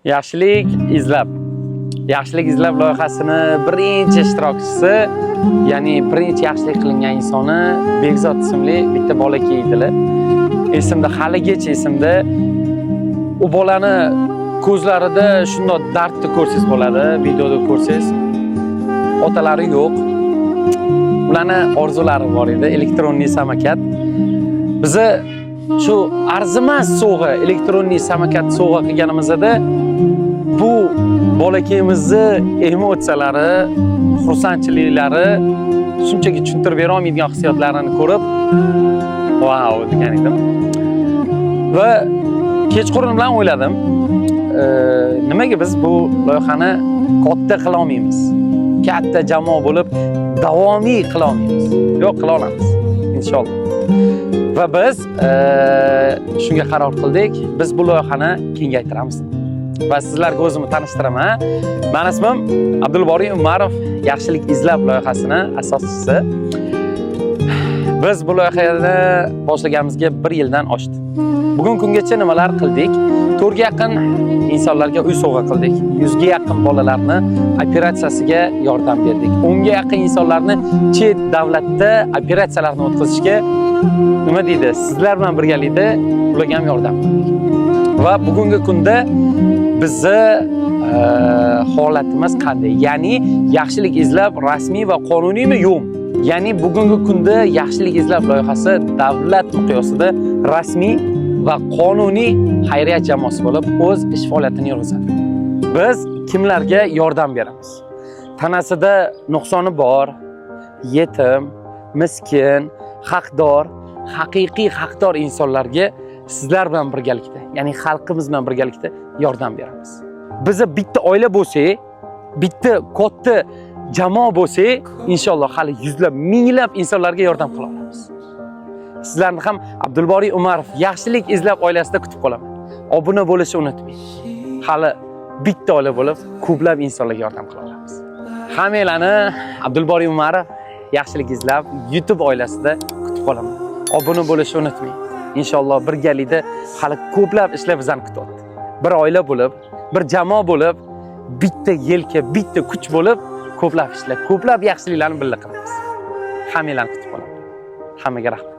Yaxshilik izlab. Yaxshilik izlab loyihasini birinchi ishtirokchisi, ya'ni birinchi yaxshilik qilingan insoni Bekzod ismli bitta bolakay edilar. Esimda, haligacha esimda. U bolani ko'zlarida shundoq dardni ko'rsangiz bo'ladi, videoda ko'rsangiz. Otalari yo'q. Ularni orzulari bor edi, электронный samokat. Bizni shu arzimas sovg'a, электронный samokat sovg'a qilganimizda bu bolakayimizni emotsiyalari, xursandchiliklari, shunchaki tushuntirib bera olmaydigan hissiyotlarini ko'rib, "Vau" degan edim. Va kechqurun bilan o'yladim, nimaga biz bu loyihani katta qila olmaymiz? Katta jamoa bo'lib davomiy qila olmaymiz? Yo'q, qila olamiz, inshaalloh. Va biz shunga qaror qildik. Biz bu loyihani kengaytiramiz. Va sizlarga o'zimni tanishtiraman. Mani ismim Abdulboriy Umarov, Yaxshilik izlab loyihasini asoschisi. Biz bu loyihani boshlaganimizga bir yildan oshdi. Bugun kungacha nimalar qildik? 4ga yaqin insonlarga uy sovg'a qildik. 100 ga yaqin bolalarni operatsiyasiga yordam berdik. 10 ga yaqin insonlarni chet davlatda operatsiyalarni o'tkazishga, nima deydi, sizlar bilan birgalikda ularga ham yordam qildik. Va bugungi kunda bizni holatimiz qanday? Ya'ni Yaxshilik izlab rasmiy va qonuniymi, yo'qmi? Ya'ni bugungi kunda Yaxshilik izlab loyihasi davlat miqyosida rasmiy va qonuniy xayriya jamoasi bo'lib o'z ish faoliyatini yurg'izadi. Biz kimlarga yordam beramiz? Tanasida nuqsoni bor, yetim, miskin, haqdor, haqiqiy haqdor insonlarga sizlar bilan birgalikda, ya'ni xalqimiz bilan birgalikda yordam beramiz. Biza bitta oila bo'lsak, bitta katta jamoa bo'lsak, inshaalloh hali yuzlab, minglab insonlarga yordam qila olamiz. Sizlarni ham Abdulboriy Umarov Yaxshilik izlab oilasida kutib qolaman. Obuna bo'lishni unutmang. Hali bitta oila bo'lib ko'plab insonlarga yordam qila olamiz. Hammanglarni Abdulboriy Umarov Yaxshilik izlab YouTube oilasida kutib qolaman. Obuna bo'lishni unutmang. Inshaalloh birgalikda hali ko'plab ishlar bizani kutyapti. Bir oila bo'lib, bir jamoa bo'lib, bitta yelka, bitta kuch bo'lib ko'plab ishlar, ko'plab yaxshiliklarni birga qilamiz. Hammanglarni kutib qolaman. Hammaga rahmat.